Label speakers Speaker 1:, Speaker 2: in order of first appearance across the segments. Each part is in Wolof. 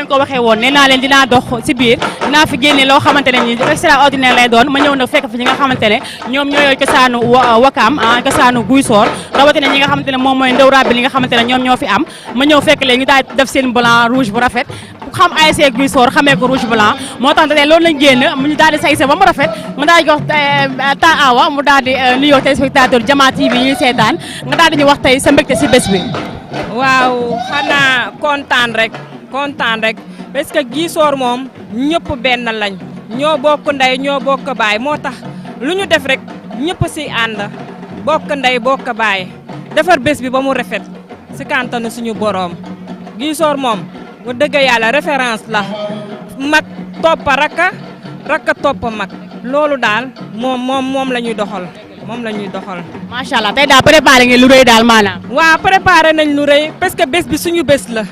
Speaker 1: ko waxee woon nee naa leen dinaa dox si biir dinaa fi génne loo xamante ne nii extraordinaire lay doon ma ñëw nag fekk fi ñi nga xamante ne ñoom ñoo yor cosaanu Wakaam cosaanu Guy Soor rawatina ñi nga xamante ne moom mooy ndaw rabbi li nga xamante ne ñoom ñoo fi am ma ñëw fekk leen ñu daal def seen blanc rouge bu rafet xam ASC Guy Soor xamee ko rouge blanc moo tax tey loolu lañ génn mu ñu daal di sayse ba mu rafet mu daal di jox ta awa mu daal di nuyoo téléspectateur Jama TV yi ñuy seetaan nga daal di ñu wax tey sa mbégte si bés bi.
Speaker 2: waaw xanaa kontaan rek parce que Guy Soor moom ñëpp benn lañ ñoo bokk ndey ñoo bokk baay moo tax lu ñu def rek ñëpp si ànd bokk ndey bokk baay defar bés bi ba mu rafet si kàntanu suñu boroom Guy Soor moom mu dëgg yàlla référence la mag toppa rakka toppa mag loolu daal moom la ñuy doxal macha allah tey daal préparé ngeen lu rëy daal maanaam. waaw préparé nañ lu rëy parce que bés bi suñu bés la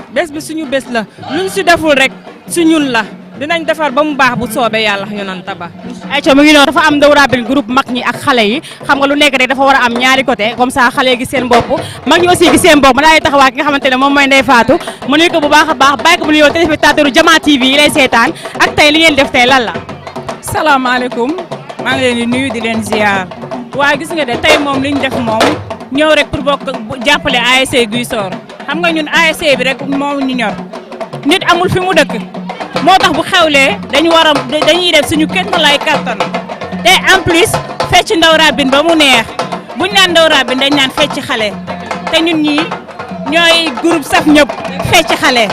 Speaker 2: luñ si deful rek si ñun la dinañ defar ba mu baax bu soobee yàlla yonanta ba.
Speaker 1: ayca mu ngi noonu dafa am ndaw rabbi groupe mag ñi ak xale yi xam nga lu nekk rek dafa war a am ñaari côté comme ça xale yi gis seen bopp mag ñi aussi gis seen bopp ma daal di taxawaat ki nga xamante ne moom mooy Ndeye Fatou mu nuyu ko bu baax a baax bàyyi ko bu nuyoo téléspectateur Jama TV yi lay seetaan ak tey li ngeen def tey lan la.
Speaker 3: salaamaaleykum maa ngi leen di nuyu di leen ziar waaye gis nga de tey moom li ñu def moom ñëw rek pour bokk jàppale ASC Guy Soor xam nga ñun ASC bi rek moo ñu ñor nit amul fi mu dëkk moo tax bu xewlee dañuy def suñu kéemtalaay kattan te en plus fecc ndaw rabin ba mu neex buñ naan ndaw rabin dañ naan fecc xale te ñun ñii ñooy groupe saf ñëpp fecc xale.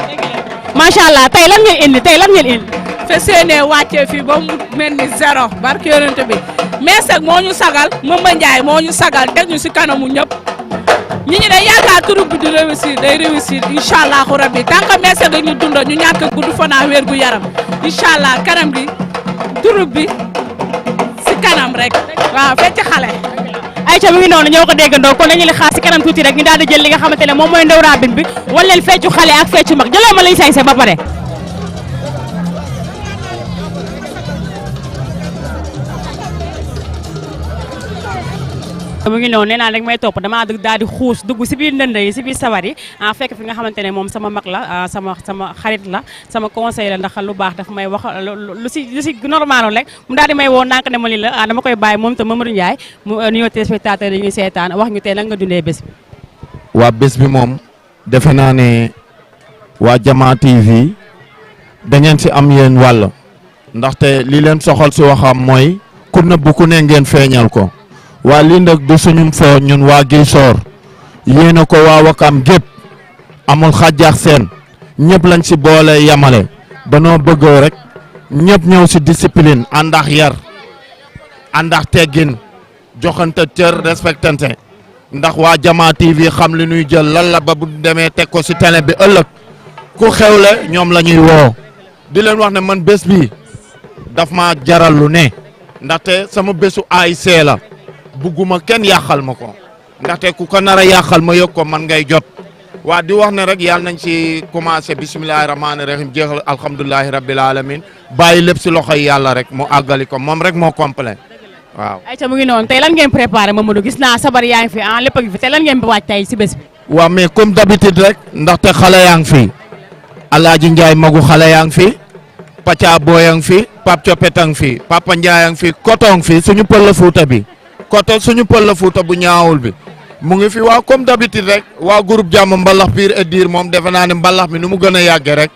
Speaker 1: macha allah tey lan ngeen indi.
Speaker 3: fes yéene wàccee fii ba mu mel ni zéro barke yonent bi mais nag moo ñu sagal Mamba Ndiaye moo ñu sagal teg ñu si kanamu ñëpp ñi ñi day yaakaar troupe bi di réussir day réussir incha allahu rabbi tant que mais nag ñu dund ñu ñàkk gudd fanaa wér gu yaram incha allah kanam bi troupe bi si kanam rek waaw fecc xale.
Speaker 1: ayca mi ngi noonu ñoo ko déggandoo kon dañu li xaar si kanam tuuti rek ñu daal di jël li nga xamante ne moom mooy ndaw rabin bi wala leen feccu xale ak feccu mag jëloo ma lañ sañse ba pare. mu ngi noonu nee naa rek may topp damaa daal di xuus dugg si biir ndënd yi si biir sawar yi fekk fi nga xamante ne moom sama mag la sama xarit la sama conseil la ndax lu baax daf may wax lu si normal rek mu daal di may woo nank ne ma ni la dama koy bàyyi moom tam Mamadou Ndiaye mu nuyoo téléspectateur yi ñuy seetaan wax ñu tey lan nga dundee bés bi.
Speaker 4: waa bés bi moom defe naa ne waa Jama TV da ngeen si am yéen wàll ndaxte li leen soxal si waxam mooy ku nëbb ku ne ngeen feeñal ko. waa lii nag du suñu foo ñun waa Guy Soor yéena ko waa Wakaam gépp amul xàjjaax seen ñëpp lañ si boole yamale danoo bëgg rek ñëpp ñëw si discipline àndax yar àndax teggin joxante cër respectante ndax waa Jama TV xam li ñuy jël lan la ba bu demee teg ko si télé bi ëllëg ku xewle ñoom la ñuy woo di leen wax ne man bés bi daf ma jaral lu ne ndaxte sama bésu ASC la bugguma kenn yàqal ma ko ndaxte ku ko nar a yàqal ma yëg ko man ngay jot waa di wax ne rek yàlla nañ ci commencé bisimilahi rahmaani rahim jeexal alhamdulilahi rabbil alamin bàyyi lépp si loxoy yàlla rek mu àggali ko moom rek moo complet waaw.
Speaker 1: ayca mu ngi noonu tey lan ngeen préparé Mamadou gis naa sabar yaa ngi fi lépp a ngi fi tey lan ngeen waaj tey si bés bi.
Speaker 4: waaw mais comme d'habitude rek ndaxte xale yaa ngi fi Alaaji Njaay magu xale yaa ngi fi Paca Boy yaa ngi fi Pape Copet a ngi fi Papa Njaay yaa ngi fi Koto ngi fi suñu pël la Fuuta bi Koto suñu pël la Fuuta bu ñaawul bi mu ngi fi waa comme d'habitude rek waa groupe jàmm mbalax biir et diir moom defe naa ne mbalax mi nu mu gën a yàggee rek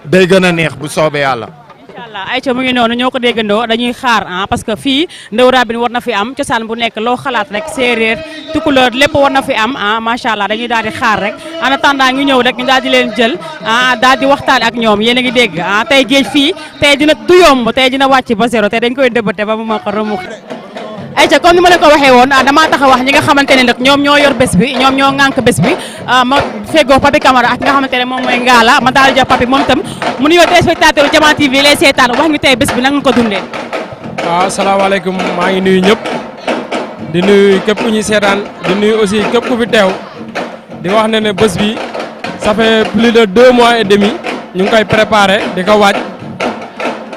Speaker 4: day gën a neex bu soobee yàlla.
Speaker 1: incha allah ayca mu ngi noonu ñoo ko déggandoo dañuy xaar parce que fii ndaw rabin war na fi am cosaan bu nekk loo xalaat rek séeréer tukulóor lépp war na fi am macha allah dañuy daal di xaar rek en attendant ñu ñëw rek ñu daal di leen jël daal di waxtaan ak ñoom yéen a ngi dégg tey géej fii tey dina du yomb tey dina wàcc ba zéro tey dañ koy dëbbate ba mu ma ko rëmux ayca comme ni ma leen ko waxee woon damaa tax a wax ñi nga xamante ne nag ñoom ñoo yor bés bi ñoom ñoo ŋànk bés bi ma feggoo Papi Camara ak nga xamante ne moom mooy Ngala ma daal di jox Papi moom itam mu nuyoo téléspectateur Jama TV lay seetaan wax ñu tey bés bi nag nga ko dundee.
Speaker 5: waaw asalaamaaleykum maa ngi nuyu ñëpp di nuyu képp ku ñuy seetaan di nuyu aussi képp ku fi teew di wax ne bés bi ça fait plus de 2 mois et demi ñu ngi koy préparé di ko waaj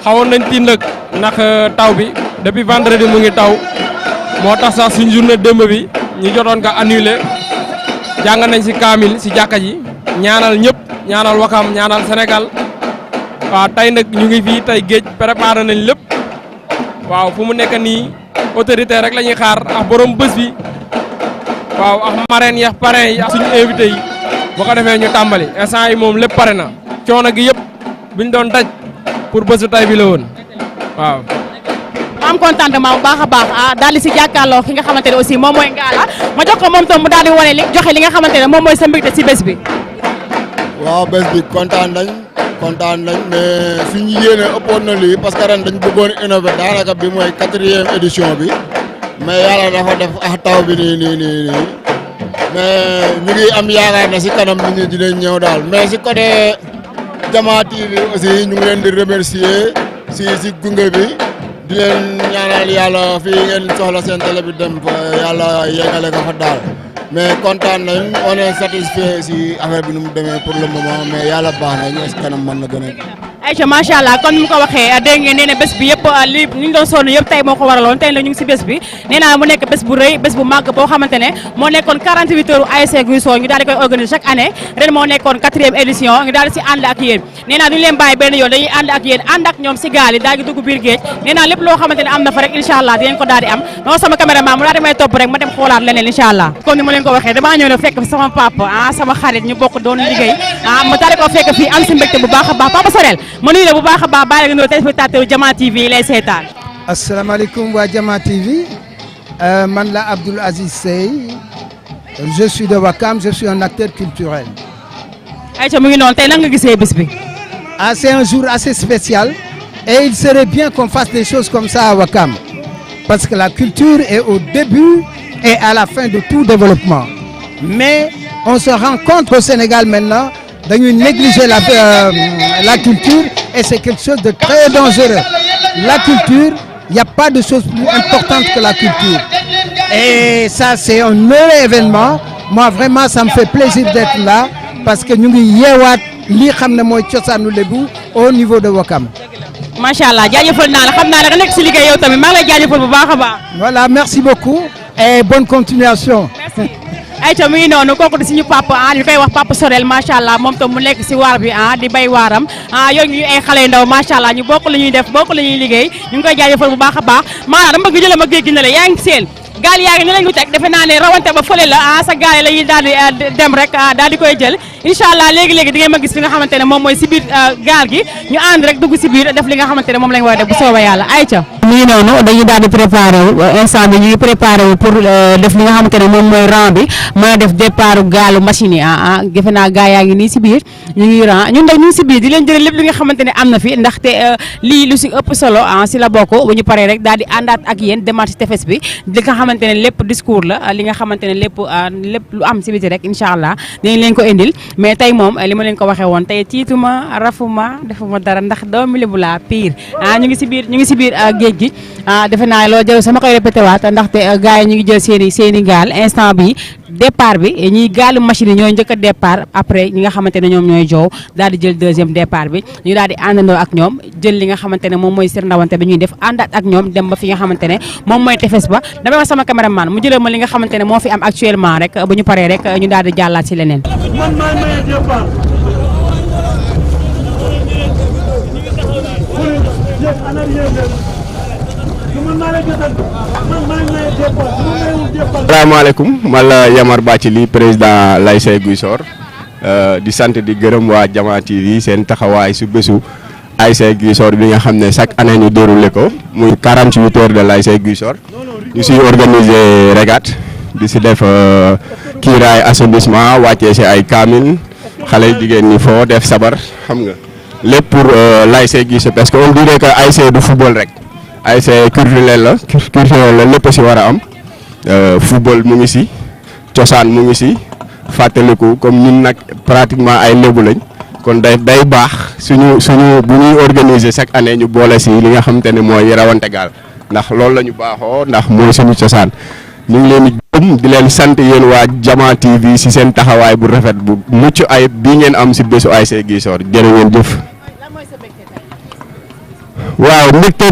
Speaker 5: xawoon nañ tiin nag ndax taw bi depuis vendredi mu ngi taw. moo tax sax suñ journée démb bi ñu jotoon ko annulé jàng nañ si kaamil si jàkka ji ñaanal ñëpp ñaanal Wakaam ñaanal Sénégal waaw tey nag ñu ngi fii tey géej préparé nañ lépp waaw fu mu nekk nii autorité rek la ñuy xaar ak borom bés bi waaw ak marraines yi ak parrains yi ak suñu invité yi bu ko defee ñu tàmbali instant yi moom lépp pare na coono gi yëpp biñ doon daj pour bésu tey bi la woon waaw.
Speaker 1: ma am contentement bu baax a baax daal di si jàkkaarloo ki nga xamante ne aussi moom mooy Ngalla ma jox ko moom tam mu daal di wane joxe li nga xamante ne moom mooy sa mbégte si bés bi.
Speaker 6: waaw bés bi kontaan nañ mais suñu yéene ëppoon na lii parce que ren dañ bëggoon innover daanaka bi mooy 4e édition bi mais yàlla dafa def taw bi nii mais ñu ngi am yaakaar ne si kanam nit ñi dinañ ñëw daal mais si côté Jama TV aussi ñu ngi leen di remercier si gunge bi di leen ñaanal yàlla fii ngeen soxla seen télé bi dem fa yàlla yeggale ko fa daal mais kontaan nañ on est satisfait si affaire bi nu mu demee pour le moment mais yàlla baax na ñu si kanam mën na gën a.
Speaker 1: Aïcha macha allah kon ni mu ko waxee dégg ngeen nee na bés bi yëpp li ñu doon sonn yëpp tey moo ko waraloon tey la ñu ngi si bés bi nee naa mu nekk bés bu rëy bés bu màgg boo xamante ne moo nekkoon 48 heures ASC Guy Sor ñu daal di koy organiser chaque année ren moo nekkoon 4e édition ñu daal di si ànd ak yéen nee naa duñu leen bàyyi benn yoon dañuy ànd ak yéen ànd ak ñoom si gaal yi daal di dugg biir géej nee naa lépp loo xamante ne am na fa rek incha allah dinañ ko daal di am non sama caméraman mu daal di may topp rek ma dem xoolaat leneen incha allah comme ni ma leen ko waxee damaa ñëw ne fekk sama papa sama xarit ñu bokk doon liggéey ma daal di ko fekk fii am si mbégte bu baax a baax Papa Sorel ma nuyu la bu baax a baax bàyyi nga nuyu téléspectateur Jama TV yi lay seetaan.
Speaker 7: asalaamaaleykum waa Jama TV man la Abdoul Aziz Sey je suis de Ouakam je suis un acteur culturel.
Speaker 1: Aïcha mu ngi noonu tey nan nga gisee bés bi.
Speaker 7: C'est un jour assez spécial et il serait bien qu'on fasse des choses comme ça à Ouakam parce que la culture est au début et à la fin de tout développement mais on se rend compte au Sénégal maintenant dañuy négliger la culture et c'est quelque chose de très dangereux. La culture, il n'y a pas de chose plus importante que la culture. Et ça, c'est un heureux événement. Moi, vraiment, ça me fait plaisir d'être là parce que nous avons yeewaat li xam ne mooy cosaanu Lebu au niveau de Ouakam.
Speaker 1: macha allah jaajëfal naa la xam naa ne nga nekk si liggéey yow tamit maa ngi lay jaajëfal bu baax a baax.
Speaker 7: Voilà, merci beaucoup et bonne continuation.
Speaker 1: Merci. Aïcha mu ngi noonu kooku di suñu papa ñu koy wax Papa Sorel macha allah moom tam mu nekk si waar bi di bay waaram yooyu ñu ay xale yu ndaw macha allah ñu bokk la ñuy def bokk la ñuy liggéey ñu ngi koy jaajëfal bu baax a baax maanaam dama bëgg jëlee ma géej gi ne la yaa ngi seen gaal yaa ngi ne lañu teg defe naa ne rawante ba fële la sa gaal yi la ñuy daal di dem rek daal di koy jël incha allah léegi-léegi di ngeen ma gis li nga xamante ne moom mooy si biir gaal gi ñu ànd rek dugg si biir def li nga xamante ne moom lañ war a def bu soobee yàlla Aïcha mu ngi noonu dañuy daal di préparé wu instant bi ñu ngi préparé wu pour def li nga xamante ne moom mooy rang bi mën a def départ gaalu machine yi defe naa gaa yaa ngi nii si biir ñu ngi rang ñun nag ñu ngi si biir di leen jëlee lépp li nga xamante ne am na fi ndaxte lii lu si ëpp solo si la bokk bu ñu paree rek daal di àndaat ak yéen demaat si tefes bi li nga xamante ne lépp discours la li nga xamante ne lépp lu am si biti rek incha allah dinañ leen ko indil mais tey moom li ma leen ko waxee woon tey tiituma rafuma defuma dara ndax doomu Lebu laa pire ñu ngi si biir géej gi defe naa loolu jël sama koy répété waat ndaxte gars yi ñu ngi jël seeni gaal instant bi départ bi ñuy gaalu machine yi ñooy njëkk a départ après ñi nga xamante ne ñoom ñooy joow daal di jël deuxième départ bi ñu daal di àndandoo ak ñoom jël li nga xamante ne moom mooy sir ndawante bi ñuy def àndaat ak ñoom dem ba fi nga xamante ne moom mooy tefes ba damay wax sama caméraman mu jëlee ma li nga xamante ne moo fi am actuellement rek bu ñu paree rek ñu daal di jàllaat si leneen.
Speaker 8: Asalaamaaleykum man la Yamar Bathily président l'ASC Guy Sor di sant di gërëm waa Jama TV seen taxawaay su bésu ASC Guy Sor bi nga xam ne chaque année ñu déroulé ko muy 48 heures de l'ASC Guy Sor ñu siy organiser régate di si def kiiraay assainissement wàccee si ay kaamil xale jigéen ñi foo def sabar xam nga lépp pour l'ASC Guy Sor parce que on dirait que ASC du football rek ASC culturel la lépp si war a am football mu ngi si cosaan mu ngi si fàttaliku comme ñun nag pratiquement ay Lebu lañ kon day baax suñu bu ñuy organiser chaque année ñu boole si li nga xamante ne mooy rawante gaal ndax loolu la ñu baaxoo ndax mooy suñu cosaan ñu ngi leen di gërëm di leen sant yéen waa Jama TV si seen taxawaay bu rafet bu mucc ayib bii ngeen am si bésu ASC Guy Sor jërë ngeen jëf. waaw mbégte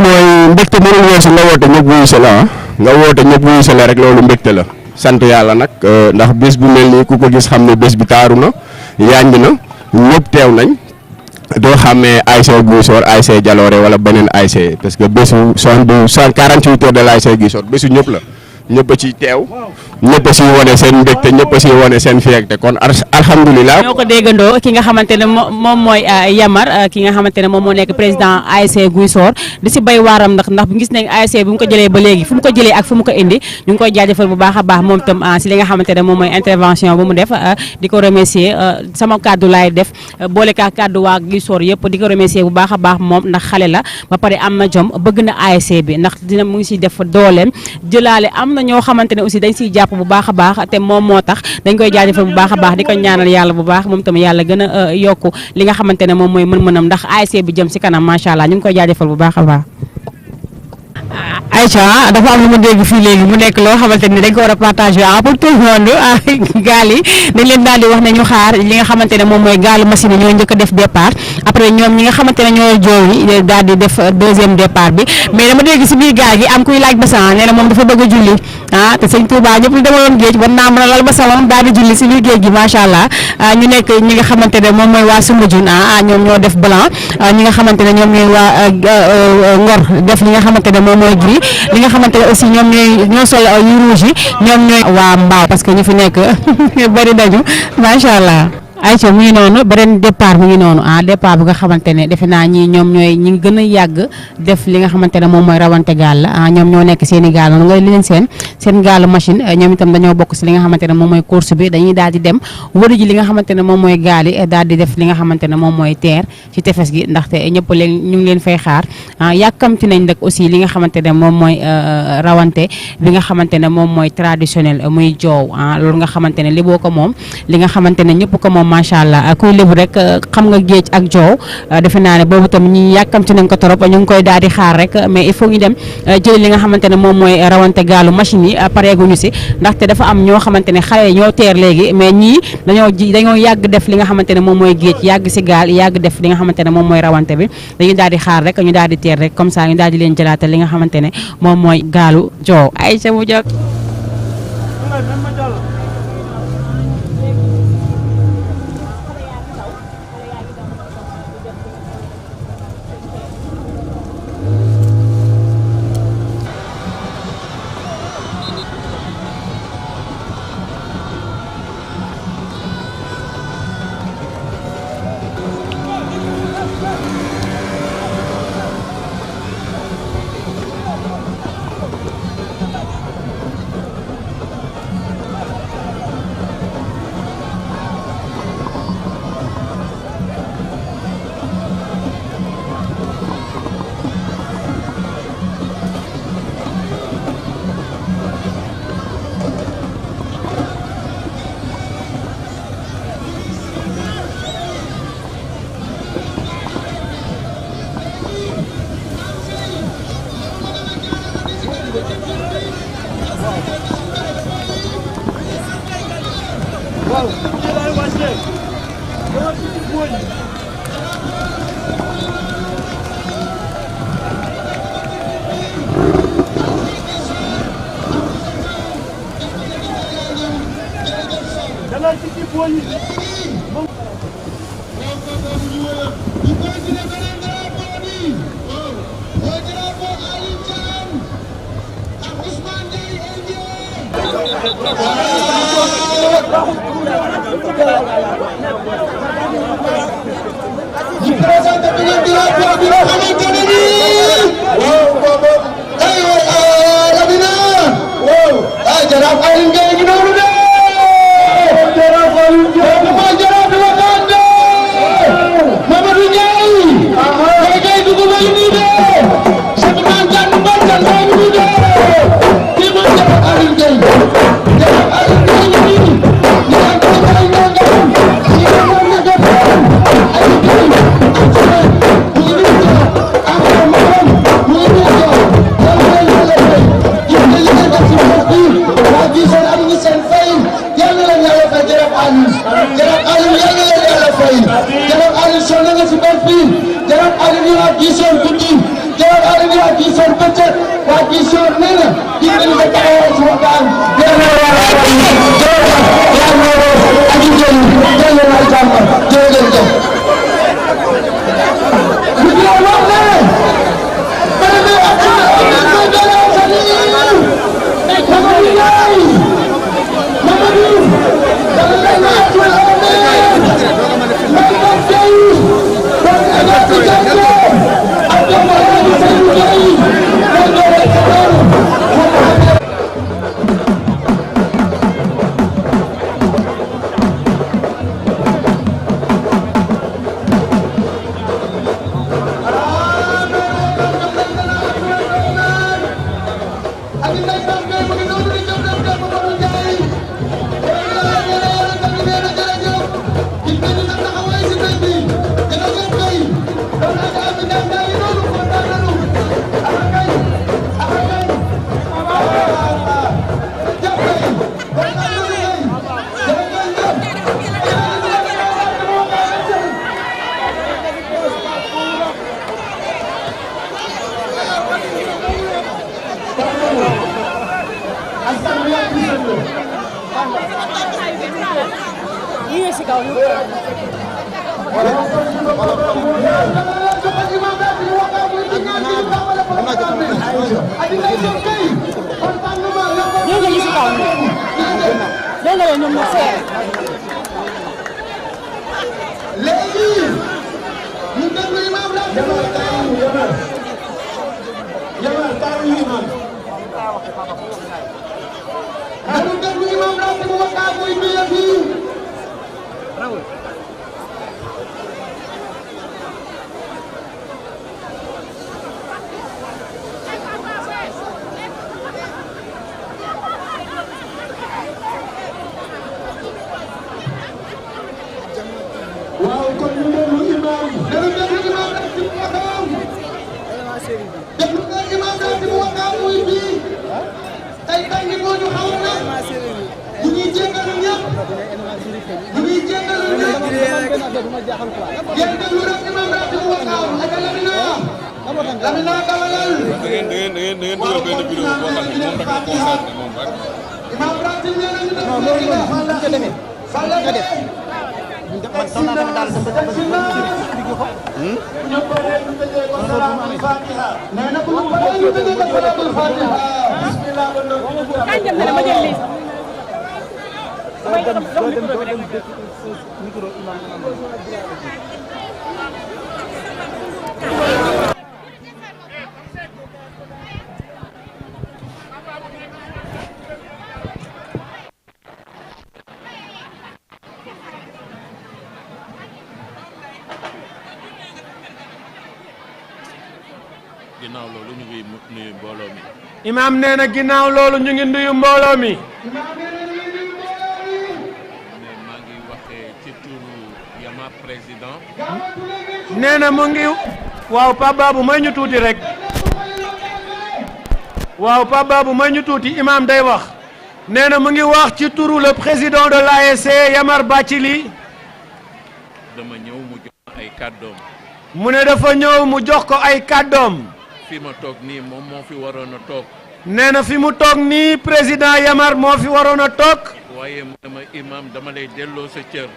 Speaker 8: mënul weesu nga woote ñëpp wuyu si la nga woote ñëpp wuyu si la rek loolu mbégte la sant yàlla nag ndax bés bu mel nii ku ko gis xam ne bés bi taaru na yaaññ na ñëpp teew nañ doo xàmmee ASC Guissor ASC Jaloore wala beneen ASC parce que bésu 48 heures de l'ASC Guissor bésu ñëpp la ñëpp a ciy teew ñëpp a siy wane seen mbégte ñëpp a siy wane seen fierté kon alhamdulilah.
Speaker 1: ñoo ko déggandoo ki nga xamante ne moom mooy Yamar ki nga xamante ne moom moo nekk président ASC Guissor di si bay waaram ndax gis nañ ASC bu mu ko jëlee ba léegi fu mu ko jëlee ak fu mu ko indi ñu ngi koy jaajëfal bu baax a baax moom tam si li nga xamante ne moom mooy intervention bu mu def di ko remercier sama kàddu laay def boole kaa kàddu waa Guissor yëpp di ko remercier bu baax a baax moom ndax xale la ba pare am na jom bëgg na ASC bi ndax dina mu ngi siy def dooleem jëlaale am na ñoo xamante ne aussi dañ siy jàpp bu baax a baax te moom moo tax dañ koy jaajëfal bu baax a baax di ko ñaanal yàlla bu baax moom tamit yàlla gën a yokku li nga xamante ne moom mooy mën-mënam ndax ASC bi jëm si kanam macha allah ñu ngi koy jaajëfal bu baax a baax. Aïcha dafa am lu ma dégg fii léegi mu nekk loo xamante ni dañ ko war a partager pour tout le monde gaal yi dañ leen daal di wax ne ñu xaar li nga xamante ne moom mooy gaalu machine yi ñoo njëkk a def départ après ñoom ñi nga xamante ne ñoo joow yi daal di def deuxième départ bi mais dama dégg si biir gaal gi am kuy laaj basan nee na moom dafa bëgg a julli te sëñ Touba ñëpp ñu demaloon géej war naa mën a lal basan daal di julli si biir géej gi macha allah ñu nekk ñi nga xamante ne moom mooy waa Soumbédioune ñoom ñoo def blanc ñi nga xamante ne ñoom ñooy waa Ngor def li nga xamante ne moom mooy gris li nga xamante ne aussi ñoom ñoo sol yu rouge yi ñoom ñooy waa Mbaaw parce que ñu fi nekk bari nañu macha allah. Aïcha mu ngi noonu beneen départ mu ngi noonu départ bi nga xamante ne defe naa ñi ñoom ñooy ñi gën a yàgg def li nga xamante ne moom mooy rawante gaal la ñoom ñoo nekk seen i gaal noonu nga leen seen gaalu machine ñoom itam dañoo bokk si li nga xamante ne moom mooy course bi dañuy daal di dem wëru ji li nga xamante ne moom mooy gaal yi daal di def li nga xamante ne moom mooy teer ci tefes gi ndaxte ñëpp leen ñu ngi leen fay xaar yàkkamti nañ nag aussi li nga xamante ne moom mooy rawante li nga xamante ne moom mooy traditionnel muy joow loolu nga xamante ne li boo ko moom li nga xamante ne ñëpp ko moom macha allah kuy lébu rek xam nga géej ak joow defe naa ne boobu tam ñi yàkkamti nañ ko torop ñu ngi koy daal di xaar rek mais il faut ñu dem jëli li nga xamante ne moom mooy rawante gaalu machine yi pareeguñu si ndaxte dafa am ñoo xamante ne xale ñoo teer léegi mais ñii dañoo yàgg def li nga xamante ne moom mooy géej yàgg si gaal yàgg def li nga xamante ne moom mooy rawante bi dañuy daal di xaar rek ñu daal di teer rek comme ça ñu daal di leen jëlaatal li nga xamante ne moom mooy gaalu joow ay sa mu jog si kaw ñu ngi si kaw dégg nga ñoom ñoo seere
Speaker 9: léegi ñu déglu imam la Yamar taaru imam dañu déglu imam la bu waxaa muy biya fii waaw kon ñu déglu imam dañu déglu imam la ci waxam déglu nga imam la ci waxam muy bii tey tey moo ñu xaw na ñu ngi jéggalu ñëpp ñu ngi jéggalu ñëpp yéen déglu rek imam la ci waxam ak Lamina dawalal
Speaker 10: da ngeen dugal benn vidéo boo xam ne moom rek la concerné moom rek.
Speaker 9: imam Ratim nee nañu def non loolu la fan la demee fan la def man soxna dama daal sa bët ñu paree ñu tëjee ko salaatul fatiha nee na bu ñu paree ñu tëjee ko salaatul fatiha bismillah
Speaker 1: kañ dem na ma jël lii
Speaker 4: ginnaaw loolu ñu ngi nuyu mbooloo mi.
Speaker 11: imaam nee na ginnaaw loolu ñu ngi nuyu mbooloo mi.
Speaker 4: mais maa ngi waxee ci turu Yamar président.
Speaker 11: nee na mu ngi. waaw Pape Babou may ñu tuuti rek. waaw Pape Babou may ñu tuuti imaam day wax. nee na mu ngi wax ci turu le président de l'ASC Yamar Bathily.
Speaker 4: dama ñëw mu jox ay kàddoom.
Speaker 11: mu ne dafa ñëw mu jox ko ay kàddoom.
Speaker 4: fi ma toog nii moom moo fi waroon a toog.
Speaker 11: nee na fi mu toog nii président Yamar moo fi waroon a toog.
Speaker 4: waaye mu ne ma imam dama lay delloo sa cër.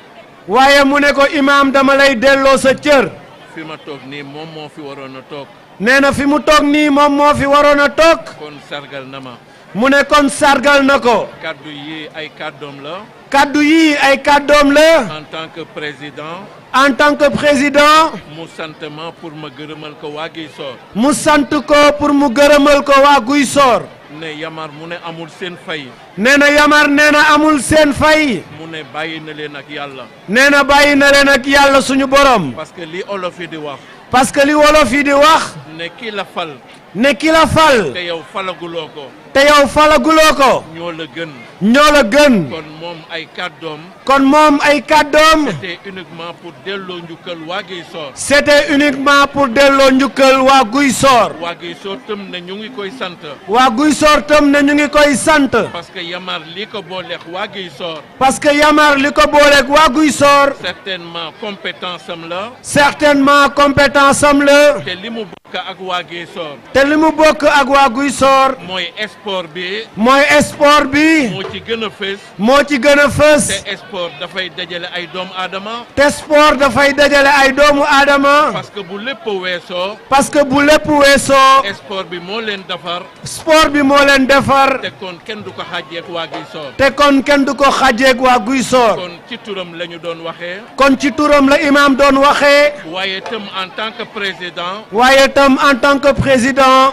Speaker 11: waaye mu ne ko imaam dama lay delloo sa cër.
Speaker 4: fi ma toog nii moom moo fi waroon a toog.
Speaker 11: nee na fi mu toog nii moom moo fi waroon a toog.
Speaker 4: kon sargal na ma.
Speaker 11: mu ne kon sargal na ko.
Speaker 4: kaddu yi ay kàddoom la.
Speaker 11: kaddu yii ay kàddoom la.
Speaker 4: en tant que président.
Speaker 11: en tant que président.
Speaker 4: mu sant ma pour ma gërëmal ko waa Guy Soor.
Speaker 11: mu sant ko pour mu gërëmal ko waa Guy Soor.
Speaker 4: ne Yamar mu ne amul seen fay.
Speaker 11: nee na Yamar nee na amul seen fay.
Speaker 4: mu ne bàyyi na leen ak yàlla.
Speaker 11: nee na bàyyi na leen ak yàlla suñu borom.
Speaker 4: parce que li olof yi di wax.
Speaker 11: parce que li wolof yi di wax.
Speaker 4: ne ki la fal.
Speaker 11: ne ki la fal.
Speaker 4: te yow falaguloo ko.
Speaker 11: te yow falaguloo ko.
Speaker 4: ñoo la gën.
Speaker 11: ñoo la gën.
Speaker 4: kon moom ay kàddoom.
Speaker 11: kon moom ay kàddoom.
Speaker 4: c'était uniquement pour delloo njukkal waa Guy Soor.
Speaker 11: c'était uniquement pour delloo njukkal waa Guy Soor.
Speaker 4: waa Guy Soor tam ne ñu ngi koy sant.
Speaker 11: waa Guy Soor tam ne ñu ngi koy sant.
Speaker 4: parce que Yamar li ko booleex waa Guy Soor.
Speaker 11: parce que Yamar li ko booleeg waa Guy Soor.
Speaker 4: certainement compétence am la.
Speaker 11: certainement compétence am la.
Speaker 4: te li mu bokk ak waa Guy Soor.
Speaker 11: te li mu bokk ak waa Guy Soor.
Speaker 4: mooy sport bi.
Speaker 11: mooy sport bi.
Speaker 4: moo ci gën a fës.
Speaker 11: moo ci gën a fës.
Speaker 4: te sport dafay dajale ay doomu aadama.
Speaker 11: te sport dafay dajale ay doomu aadama.
Speaker 4: parce que bu lépp weesoo.
Speaker 11: parce que bu lépp weesoo.
Speaker 4: sport bi moo leen defar.
Speaker 11: sport bi moo leen defar.
Speaker 4: te kon kenn du ko xàjjeek waa Guy Soor.
Speaker 11: te kon kenn du ko xàjjeek waa Guy Soor.
Speaker 4: kon ci turam la ñu doon waxee.
Speaker 11: kon ci turam la imaam doon waxee.
Speaker 4: waaye tam en tant que président.
Speaker 11: waaye tam en tant que président.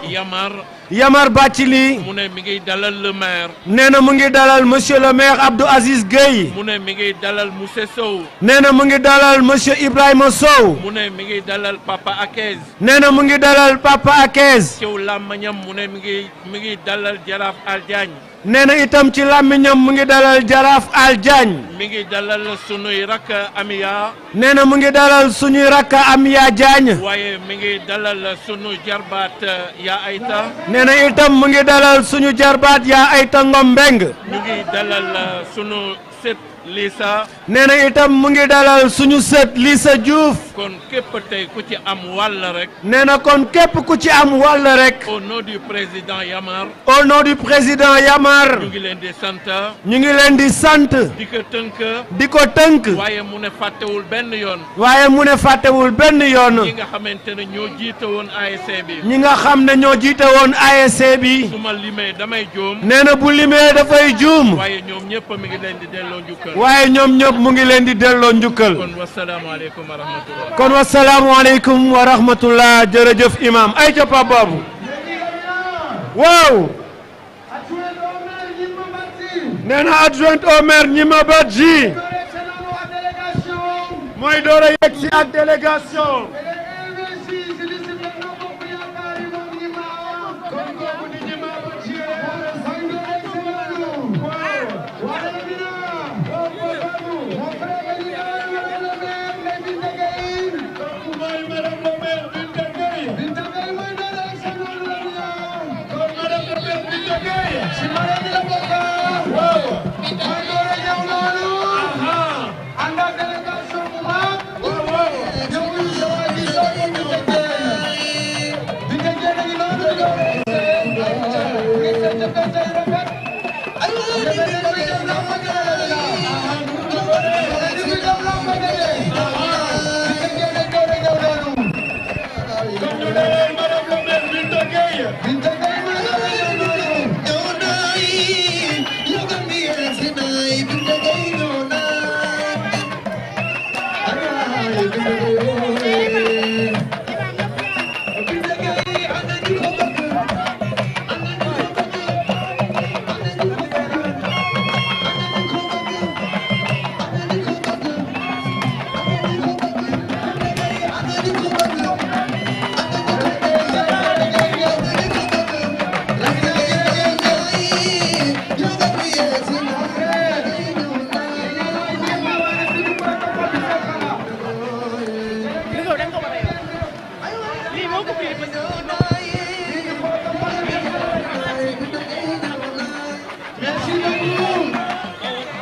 Speaker 11: Yamar Bathily.
Speaker 4: mu ne mi ngi dalal le maire.
Speaker 11: nee na mu ngi dalal monsieur le maire Abdou Aziz Gueye.
Speaker 4: mu ne mi ngi dalal monsieur Sow.
Speaker 11: nee na mu ngi dalal monsieur Ibrahima Sow.
Speaker 4: mu ne mi ngi dalal papa Akez.
Speaker 11: nee na mu ngi dalal papa Akez.
Speaker 4: ciw làmmañam mu ne mi ngi dalal jaraaf Al Diagne.
Speaker 11: nee na itam ci làmmiñam mu ngi dalal jaraaf Al Diagne.
Speaker 4: mi ngi dalal sunuy rakk Amiya.
Speaker 11: nee na mu ngi dalal suñuy rakk Amiya Diagne.
Speaker 4: waaye mi ngi dalal sunu jarbaat Ya Ayta.
Speaker 11: nee na itam mu ngi dalal suñu jarbaat Ya Ayta Ngom Mbeng.
Speaker 4: ñu ngi dalal sunu sët Lisa.
Speaker 11: nee na itam mu ngi dalal suñu sët Lissa Diouf.
Speaker 12: kon képp tey ku ci am wàll rek.
Speaker 11: nee na kon képp ku ci am wàll rek.
Speaker 12: au nom du président Yamar.
Speaker 11: au nom du président Yamar.
Speaker 12: ñu ngi leen di sant.
Speaker 11: ñu ngi leen di sant.
Speaker 12: di ko tënk.
Speaker 11: di ko tënk.
Speaker 12: waaye mu ne fàttewul benn yoon.
Speaker 11: waaye mu ne fàttewul benn yoon.
Speaker 12: ñi nga xamante ne ñoo jiite woon ASC bi.
Speaker 11: ñi nga xam ne ñoo jiite woon ASC bi.
Speaker 12: su ma limee damay juum.
Speaker 11: nee na bu limee dafay juum.
Speaker 12: waaye ñoom ñëpp mi ngi leen di delloo njukkal.
Speaker 11: waaye ñoom ñëpp mu ngi leen di delloo njukkal.
Speaker 12: kon wasalaamaaleykum wa rahmatullah.
Speaker 11: kon wasalaamualeykum wa rahmatullah jërëjëf imam ay ca Pape Babou. waaw. nee na adjoint au maire Gnima Badji. mooy door a yegg si ak délégation.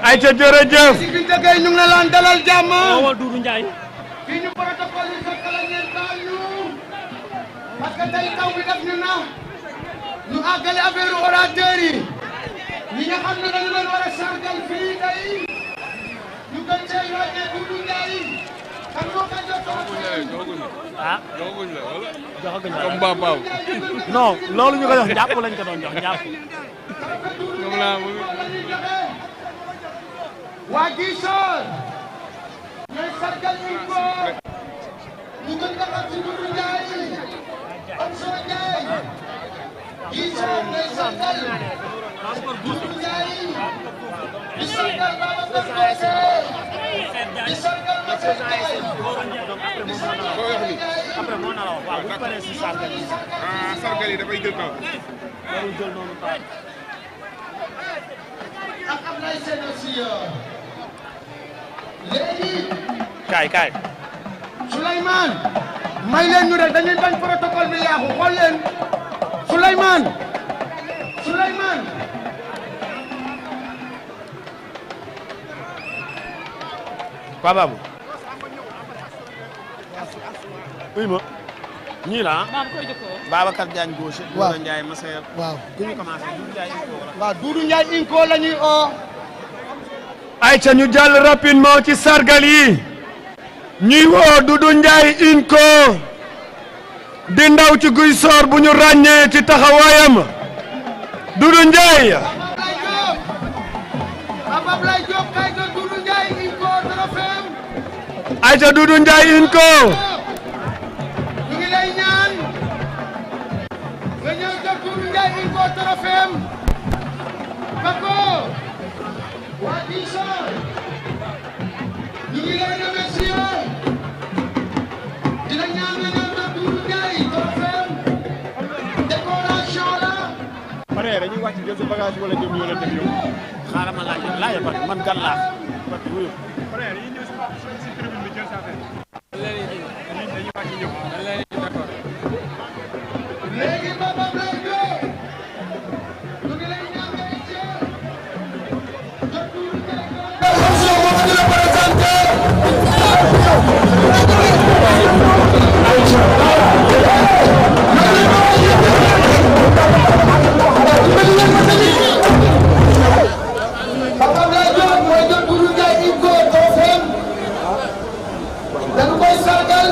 Speaker 11: ay ca jërëjëf.
Speaker 9: Binta Gueye ñu ngi la laan dalal jàmm.
Speaker 5: waaw Doudou Ndiaye.
Speaker 9: fii ñu protocole yi fekk la ngeen baal ñu. parce que tey taw bi def ñu na. ñu àggale affaire orateur yi. ñi nga xam ne dañu leen war a sargal fii tey. ñu gën cee yónnee Doudou Ndiaye. xam nga ko jot
Speaker 10: ah joxaguñ la wala.
Speaker 5: joxaguñ la
Speaker 10: comme Babaaw.
Speaker 5: non loolu ñu ko jox njàpp lañ ko doon jox njàpp.
Speaker 10: comme la
Speaker 9: waa Gisor. ñooy sargal ñu ko. ñu gën a xam ci Doudou Ndiaye. Amso Ndiaye. Gisor ñooy sargal. Doudou Ndiaye. di sargal Babacar Socé. di sargal Massé Ndiaye.
Speaker 5: après moo na la wax waaw bu ñu paree si sargal yi.
Speaker 10: ah sargal yi dafay jël temps.
Speaker 5: warul jël noonu temps.
Speaker 9: ak Ablaye Sène aussi. léegi.
Speaker 5: kaay.
Speaker 9: Souleymane. may leen ñu rek dañuy bañ protocole bi yaaxu xool leen. Souleymane.
Speaker 5: Pape Babou. oui ma. ñii la ah. Babacar Diagne gauche.
Speaker 9: waaw
Speaker 5: Doudou Ndiaye Massaer.
Speaker 9: waaw
Speaker 5: ku ñu commencé Doudou Ndiaye Inco la.
Speaker 9: waaw Doudou Ndiaye Inco la ñuy oo.
Speaker 11: ay ca ñu jàll rapidement ci sargal yi. ñuy woo Doudou Ndiaye Inco. di ndaw ci Guissor bu ñu ràññee ci taxawaayam. Doudou Ndiaye.
Speaker 9: Papa Ablaye Diop kay jël Doudou Ndiaye Inco trophée.
Speaker 11: ay ca Doudou Ndiaye Inco.
Speaker 9: ñu ngi lay ñaan. nga ñëw jël Doudou Ndiaye Inco trophée. Bako. waa Gisor. ñu ngi lay remercier. dina ñaan nga ñëw jël Doudou Ndiaye trophée. décoration la.
Speaker 5: pare dañuy wàcc jël sa bagage wala jëm yoon a def yow. xaaral ma laaj man gan laa.
Speaker 9: léegi Papa Ablaye Diop. ñu ngi lay ñaan nga sargal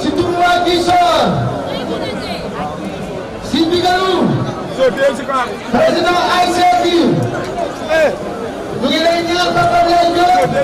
Speaker 9: si turu waa Guissor si ndigalu président ASC bi ñu ngi lay ñaan Papa Abdoulaye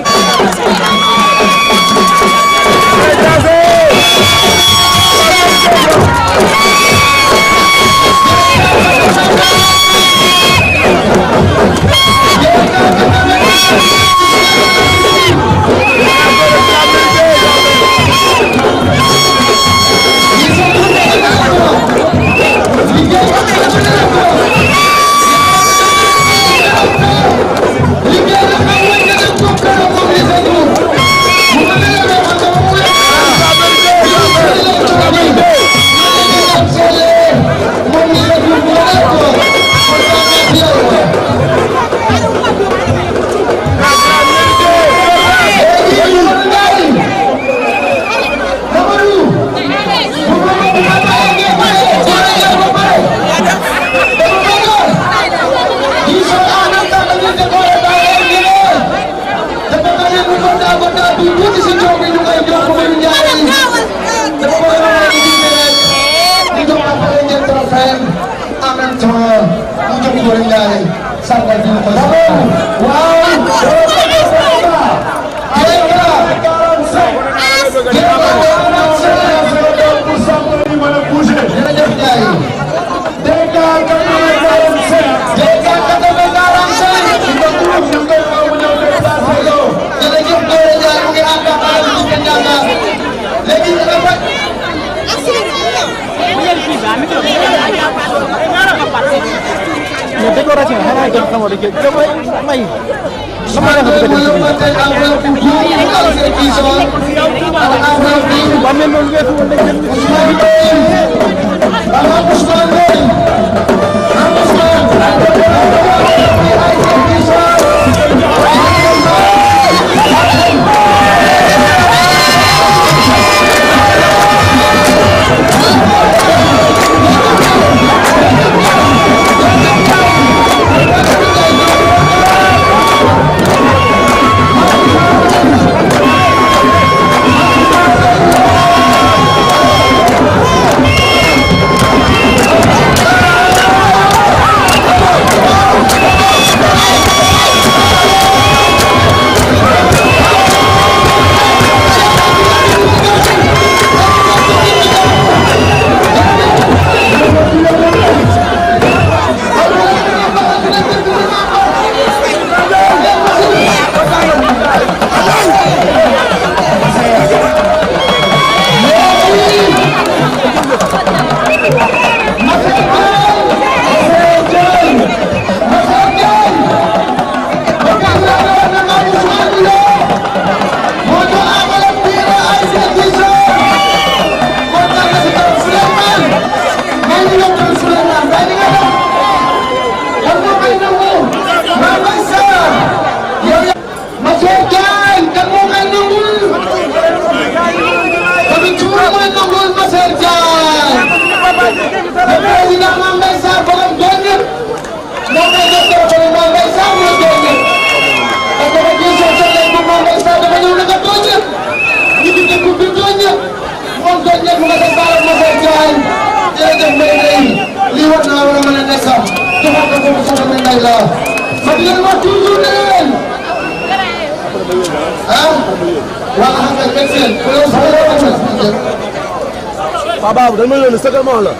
Speaker 11: Papa dama yónni secrètement la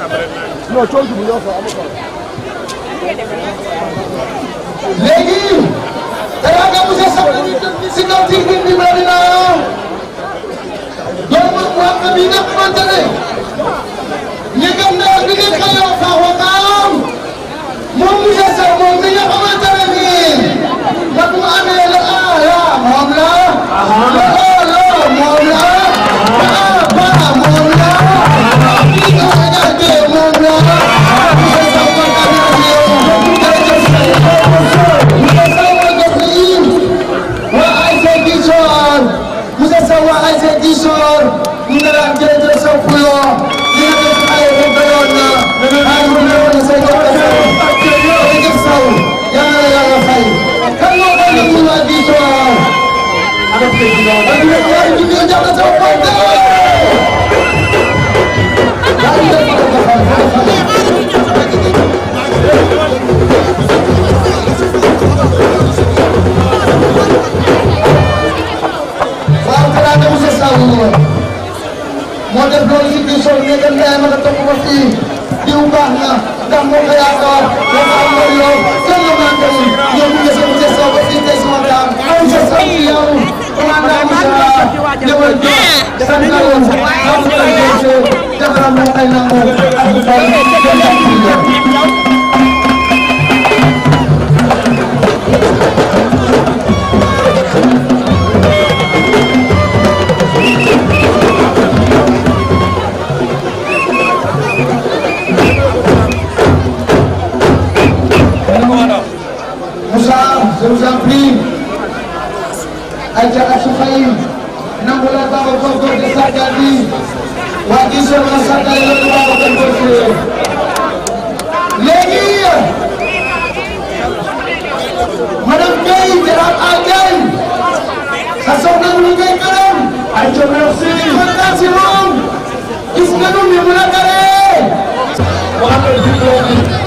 Speaker 11: non coono bu ñoo fa am ko
Speaker 9: léegi teraanga monsieur Sow si kaw tribune bi mel na doomu waa bi nga xamante ne ñi gëm naa bi nga xayoo fa waxaam moom monsieur Sow moom mi nga xamante ne nii nag mu amee la moom la moom la moo def loolu si biir sol nekk ndeyam ak topp ko fii diw baax na ndax moo ko yaakaar moo ko am loolu yow kenn la maa ngi ñoom ñu ngi seen gëstoo ba fii tey si waxtaan am sa sant yow commandant Moussa ñëwal jox sant yow am sa gëstoo defaral moom ay nangu ak bu baax je vous en prie Aïcha Achoufay nangu la Baba Gorgor de sargal bi waa gi sol na sargal la Baba Gorgor léegi madame Gueye Jaraaf a Gueye sa soxna ñu ngay gërëm Aïcha merci kontaan si moom gis nga nu mi mu la gëree waxal diplôme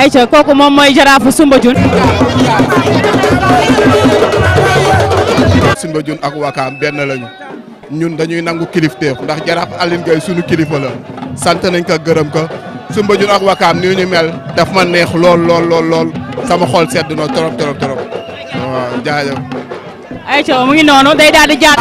Speaker 1: Aïcha kooku moom mooy jaraafu Soumbédioune.
Speaker 13: Soumbédioune ak Wakaam benn lañu ñun dañuy nangu kilifteef ndax jaraaf Aline Gueye sunu kilifa la sant nañ ko gërëm ko Soumbédioune ak Wakaam ni ñu mel daf ma neex lool sama xol sedd na trop waaw jaajëf.
Speaker 1: Aïcha mu ngi noonu day daal di jaar.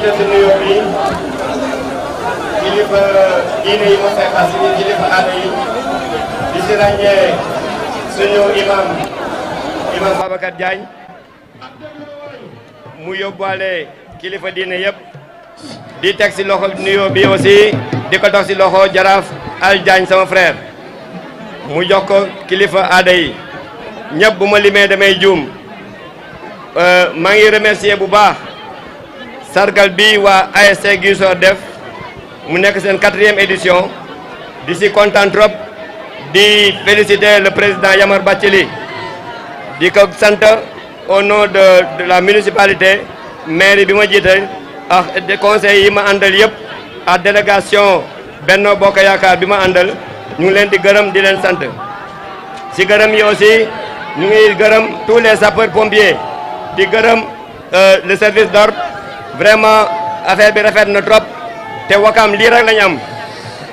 Speaker 14: jiital si nuyoo bi kilifa diine yi mu fekk ak suñu kilifa aada yi di si ràññee suñu imam Babacar Diagne mu yóbbuwaale kilifa diine yëpp di teg si loxo nuyoo bi aussi di ko dox si loxo jaraaf Al Diagne sama frère mu jox ko kilifa aada yi ñëpp bu ma limee damay juum maa ngi remercier bu baax sargal bi waa ASC Guissor def mu nekk seen 4e édition di si kontaan trop di féliciter le président Yamar Bathily di ko sant au nom de la municipalité maire bi ma jiite ak des conseils yi ma àndal yëpp ak délégation Benno Bokk Yaakaar bi ma àndal ñu ngi leen di gërëm di leen sant si gërëm yi aussi ñu ngi gërëm tous les sapeurs pompiers di gërëm le service d'ordre vraiment affaire bi rafet na trop te Wakam lii rek lañu am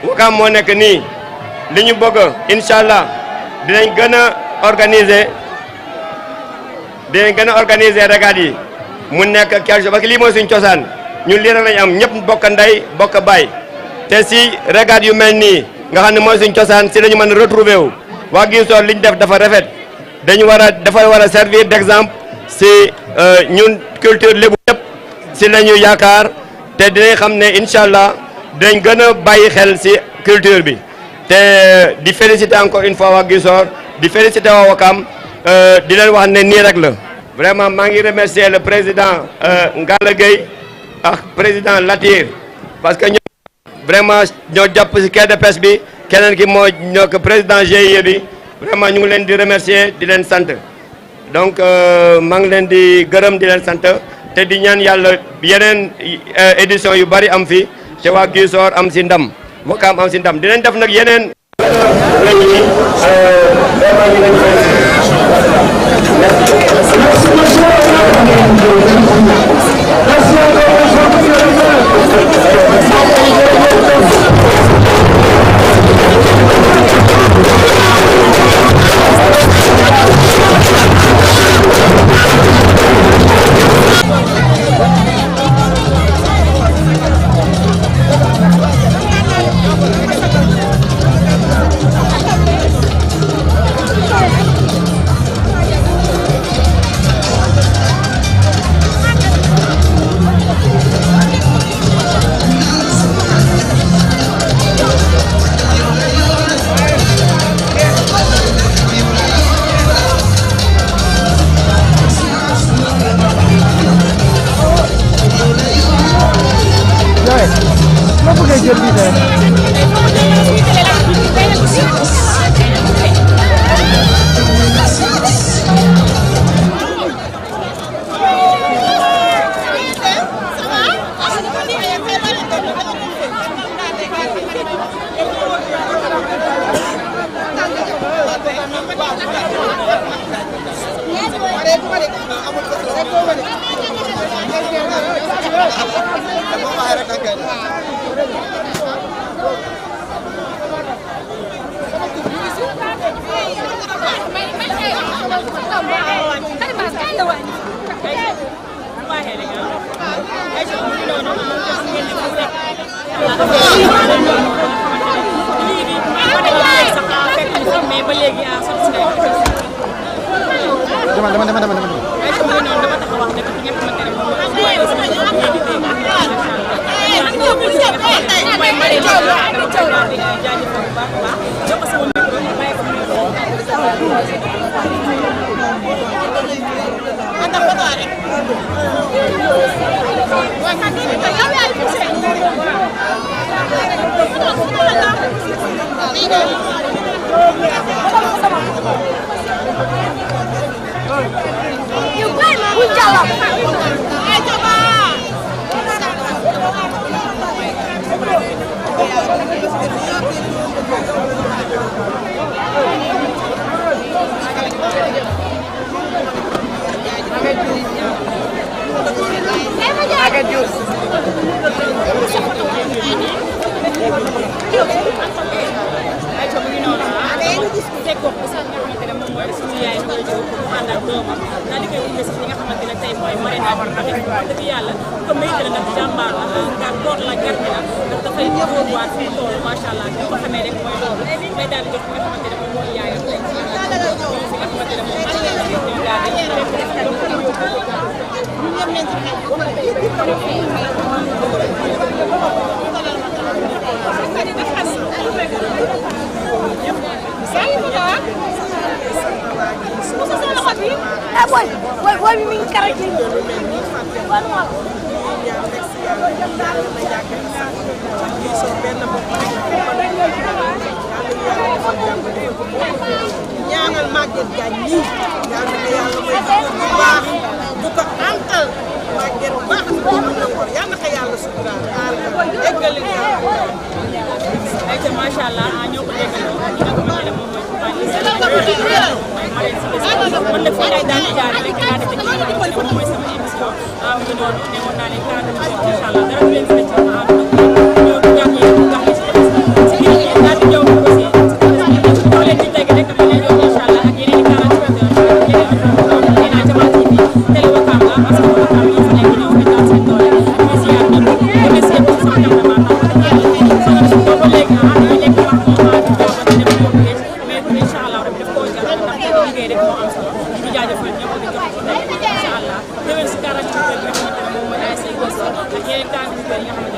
Speaker 14: Wakam moo nekk nii li ñu bëgg incha allah dinañ gën a organiser regatta yi mu nekk quelque chose parce que lii mooy suñ cosaan ñun lii rek lañu am ñëpp bokk ndey bokk baay te si regatta yu mel nii nga xam ne mooy suñ cosaan si lañu mën a retrouver wu waa Guissor li ñu def dafa rafet dafa war a servir d'exemple si ñun culture lébu yëpp si la ñu yaakaar te dinañ xam ne incha allah dinañ gën a bàyyi xel si culture bi te di féliciter encore une fois waa Guissor di féliciter waa Wakam di leen wax ne nii rek la vraiment maa ngi remercier le président Ngalla Gueye ak président Latir parce que ñoo vraiment ñoo jàpp si quai de pêche bi keneen ki moo ñoo ko président GIE bi vraiment ñu ngi leen di remercier di leen sant donc maa ngi leen di gërëm di leen sant te di ñaan yàlla yeneen édition yu bari am fi te waa Guissor am si ndam Wakam am si ndam dinañ def nag yeneen
Speaker 9: You play, man. We jump.
Speaker 1: allah gar door la gar la ndax dafay ñëwoon waat fii tool macha allah ñu ko xamee rek mooy loolu may daal di jox nga xamante ne moom mooy yaayam tey fi nga xamante ne moom daal
Speaker 15: boy mi ngi kara ci
Speaker 16: ñaanal Maguette Diagne nii yàlla na yàlla may bu baax bu ko antal Maguette baax na ko yàlla na ko yàlla suturaal eggali
Speaker 1: ay te macha allah ñoo ko déggaloo ñi nga xamante ne moom mooy man nag fii lay daal di jaar rek daal di tëj moom mooy sama émission am nga noonu ne woon naa leen kaddu bi incha allah dara du leen fi ci ma am ñëw du gàññi gàññi si biir daal di ñëw aussi ñoo leen di teg rek dama leen jox incha allah ak yeneen i 48 heures yeneen i Jama TV télé Wakam la parce que Wakam ñoo fa nekk ñëw fi daal seen doole ñu ziar ñi remercier ko sama cameraman ba léegi dañuy nekk wax incha allah rek daf koo jar ndax liggéey rek moo am solo ñu jaajëfal ñëpp di jox ko incha allah déwén si 48 heures bi nga xamante ne moom mooy ASC Guy Sor ak yeneen 48 heures yi nga xamante